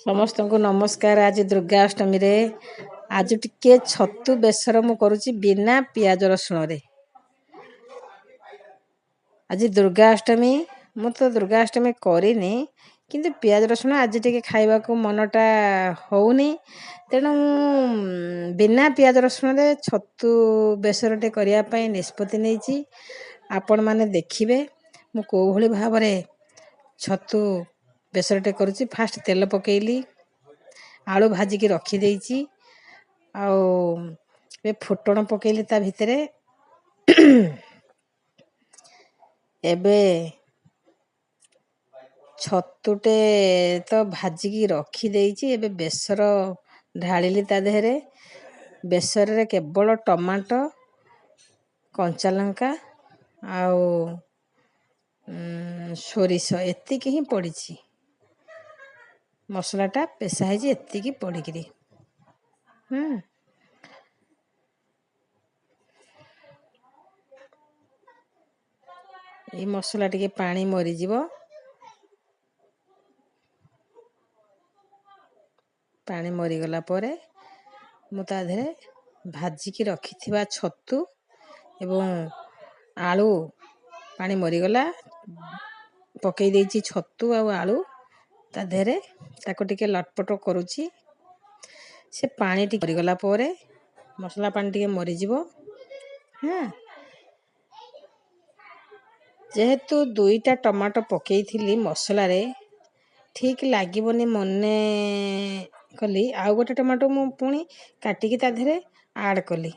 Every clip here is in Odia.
ସମସ୍ତଙ୍କୁ ନମସ୍କାର। ଆଜି ଦୁର୍ଗାଷ୍ଟମୀରେ ଆଜି ଟିକେ ଛତୁ ବେସର ମୁଁ କରୁଛି ବିନା ପିଆଜ ରସୁଣରେ। ଆଜି ଦୁର୍ଗାଷ୍ଟମୀ, ମୁଁ ତ ଦୁର୍ଗାଷ୍ଟମୀ କରିନି, କିନ୍ତୁ ପିଆଜ ରସୁଣ ଆଜି ଟିକେ ଖାଇବାକୁ ମନଟା ହେଉନି। ତେଣୁ ମୁଁ ବିନା ପିଆଜ ରସୁଣରେ ଛତୁ ବେସରଟେ କରିବା ପାଇଁ ନିଷ୍ପତ୍ତି ନେଇଛି। ଆପଣମାନେ ଦେଖିବେ ମୁଁ କେଉଁଭଳି ଭାବରେ ଛତୁ ବେସରଟେ କରୁଛି। ଫାଷ୍ଟ ତେଲ ପକେଇଲି, ଆଳୁ ଭାଜିକି ରଖିଦେଇଛି, ଆଉ ଏବେ ଫୁଟଣ ପକେଇଲି ତା ଭିତରେ। ଏବେ ଛତୁଟେ ତ ଭାଜିକି ରଖିଦେଇଛି, ଏବେ ବେସର ଢାଳିଲି ତା ଦେହରେ। ବେସରରେ କେବଳ ଟମାଟୋ, କଞ୍ଚା ଲଙ୍କା ଆଉ ସୋରିଷ ଏତିକି ହିଁ ପଡ଼ିଛି। ମସଲାଟା ପେଷା ହେଇଛି ଏତିକି ପଡ଼ିକିରି। ଏଇ ମସଲା ଟିକେ ପାଣି ମରିଯିବ। ପାଣି ମରିଗଲା ପରେ ମୁଁ ତା ଦେହରେ ଭାଜିକି ରଖିଥିବା ଛତୁ ଏବଂ ଆଳୁ, ପାଣି ମରିଗଲା, ପକେଇ ଦେଇଛି ଛତୁ ଆଉ ଆଳୁ ତା ଦେହରେ। ତାକୁ ଟିକେ ଲଟପଟ କରୁଛି। ସେ ପାଣି ଟିକେ ମରିଗଲା ପରେ ମସଲା ପାଣି ଟିକେ ମରିଯିବ। ହଁ, ଯେହେତୁ 2ଟା ଟମାଟୋ ପକେଇଥିଲି ମସଲାରେ, ଠିକ୍ ଲାଗିବନି ମନେ କଲି, ଆଉ ଗୋଟେ ଟମାଟୋ ମୁଁ ପୁଣି କାଟିକି ତା ଦେହରେ ଆଡ଼୍ କଲି।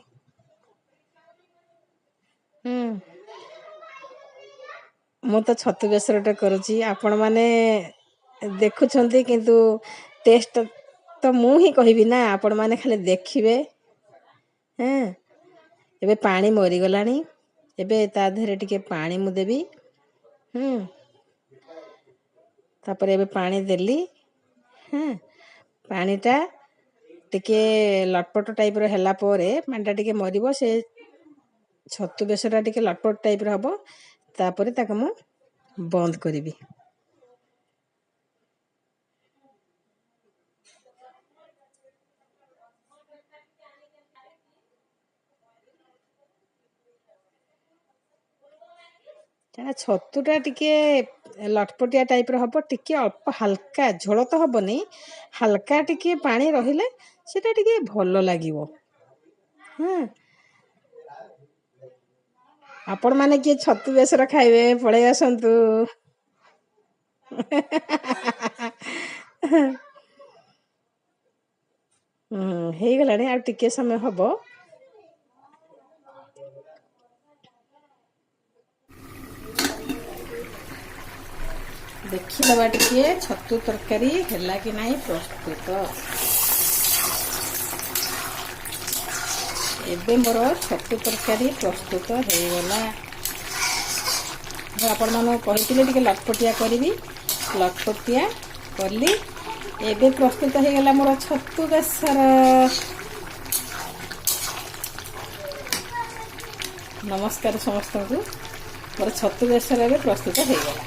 ମୁଁ ତ ଛତୁ ବେସରଟା କରୁଛି, ଆପଣମାନେ ଦେଖୁଛନ୍ତି, କିନ୍ତୁ ଟେଷ୍ଟ ତ ମୁଁ ହିଁ କହିବି ନା, ଆପଣମାନେ ଖାଲି ଦେଖିବେ। ହଁ, ଏବେ ପାଣି ମରିଗଲାଣି, ଏବେ ତା ଦେହରେ ଟିକେ ପାଣି ମୁଁ ଦେବି। ତାପରେ ଏବେ ପାଣି ଦେଲି। ହଁ, ପାଣିଟା ଟିକେ ଲଟପଟ ଟାଇପ୍ର ହେଲା ପରେ ପାଣିଟା ଟିକେ ମରିବ, ସେ ଛତୁ ବେସରଟା ଟିକେ ଲଟପଟ ଟାଇପ୍ର ହେବ, ତାପରେ ତାକୁ ମୁଁ ବନ୍ଦ କରିବି। କାହିଁକିନା ଛତୁଟା ଟିକେ ଲଟପଟିଆ ଟାଇପ୍ର ହେବ, ଟିକେ ଅଳ୍ପ ହାଲକା ଝୋଳ ତ ହେବନି, ହାଲକା ଟିକେ ପାଣି ରହିଲେ ସେଇଟା ଟିକେ ଭଲ ଲାଗିବ। ହଁ, ଆପଣମାନେ କିଏ ଛତୁ ବେସର ଖାଇବେ ପଳେଇ ଆସନ୍ତୁ। ହେଇଗଲାଣି, ଆଉ ଟିକେ ସମୟ ହେବ। ଦେଖିଦେବା ଟିକେ ଛତୁ ତରକାରୀ ହେଲା କି ନାହିଁ ପ୍ରସ୍ତୁତ। ଏବେ ମୋର ଛତୁ ତରକାରୀ ପ୍ରସ୍ତୁତ ହେଇଗଲା। ମୁଁ ଆପଣମାନଙ୍କୁ କହିଥିଲି ଟିକେ ଲଟପଟିଆ କରିବି, ଲଟପଟିଆ କଲି। ଏବେ ପ୍ରସ୍ତୁତ ହେଇଗଲା ମୋର ଛତୁ ବେସର। ନମସ୍କାର ସମସ୍ତଙ୍କୁ, ମୋର ଛତୁ ବେସର ଏବେ ପ୍ରସ୍ତୁତ ହେଇଗଲା।